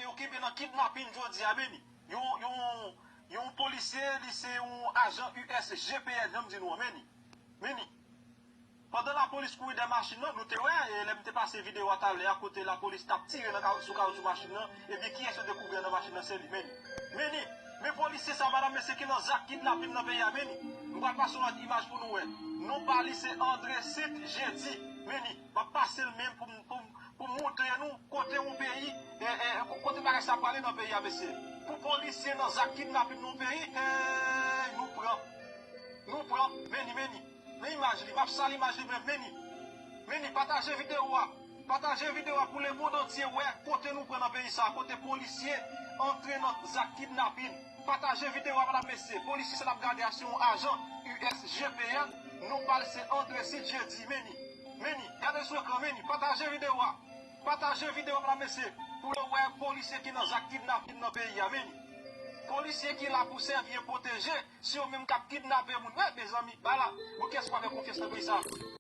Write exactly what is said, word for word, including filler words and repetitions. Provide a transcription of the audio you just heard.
yo kenbe nan kidnapin jodi a, men ni. Yon, yon, yon polisye, li se yon ajan U S G P N, jan m di nou an, men ni. Men ni. Pandan lapolis kouri dèyè machin nan, nou te wè, e lè m te pase videyo a talè a, kote lapolis t ap tire nan ka-, sou kawotchou machin nan, epi kiyès yo dekouvri anndan machin nan, se li, men ni. Men ni. Men polisye sa, madanm, mesye, ki nan zak kidnapin nan peyi a, men ni. M pral pase yon lòt imaj pou nou wè. Non pa li se André Cite Jeudi, men ni. M ap pase l menm pou m, pou m, pou m montre nou kote yon peyi, e, e, ko-, kote bagay sa prale nan peyi a, mesye. Pou polisye nan zak kidnapin nan yon peyi, hey, nou pran. Nou pran, men ni, men ni. Men imaj li, m ap sal imaj li menm, men ni. Men ni, pataje videyo a. Pataje videyo a pou lemonn antye wè kote nou pran nan peyi sa, kote polisye antre nan zak kidnapin. Pataje videyo a, madanm, mesye. Polisye sa n ap gade a se yon ajan U S G P N, non pa l se André Cite Jeudi, men ni. Men ni, gade l sou ekran, men ni. Pataje videyo a. Pataje videyo a, madanm, mesye, pou yo wè polisye ki nan zak kidnapin nan peyi a, men ni. Polisye ki la pou sèvi e pwoteje, se yo menm k ap kidnape moun. Wi, mezanmi, bay la. Bon, kiyès k pa fè konfyans nan peyi sa?